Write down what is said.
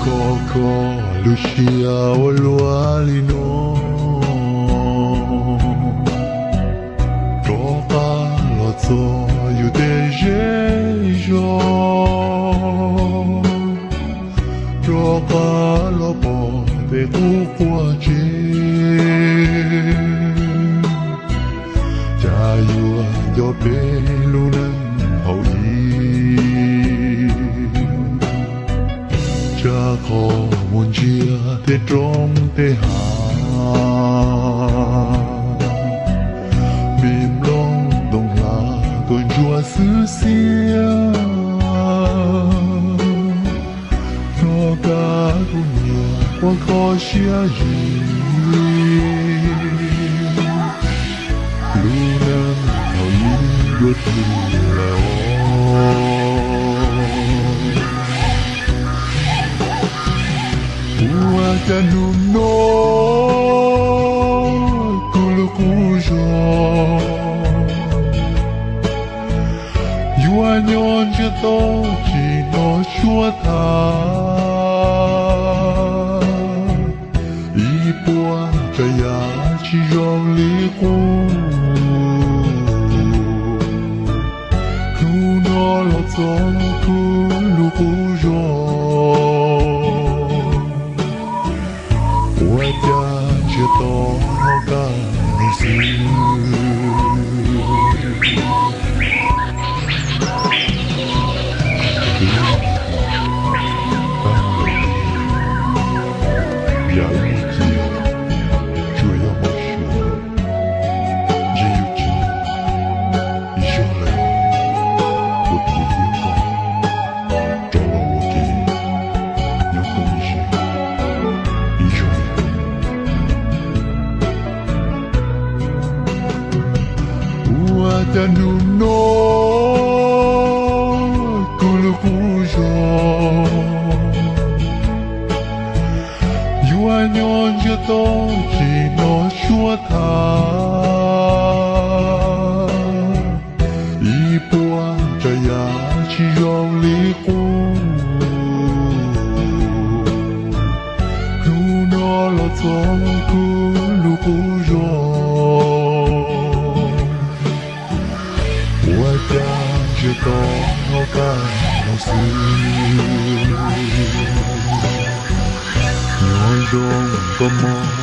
Koj lub siab ua luaj li no, rov qab los txog yus tej zej zos, rov qab los pom tej qub quav tsev. Cas yuav nco peb lub neej thaum ub, tsam qhov mus ntsiag tej roob tej hav, me nplooj ntoo hlav tuaj ntsuag xwb xiab. Nyob kab kuv niam quaj kho siab zim, lub neej thaum ub yuav tu lawm os. Ua cas hnub no kuv lub qub zog yuav nyob ntsiag to tsis hnov suab tham, ib puas tsav yam tsis zoo li qub. Hnub no los txog kuv lub qub zog, ua cas ntsiag to kab xwb. Yam ib cia tsuas yog hauv siab, ntshe yus tsis ib zaug lawm, ua kev thiab koj rov los ua ke nyob koom ib zaug li. Ua cas hnub no kuv lub qub zog yuav nyob ntsiag to tsis hnov suab tham, ib puas tsav yam tsis zoo li qub. Hnub no los txog kuv lub qub zog, ua cas ntsiag to kab xwb. Nyob zoo koj mog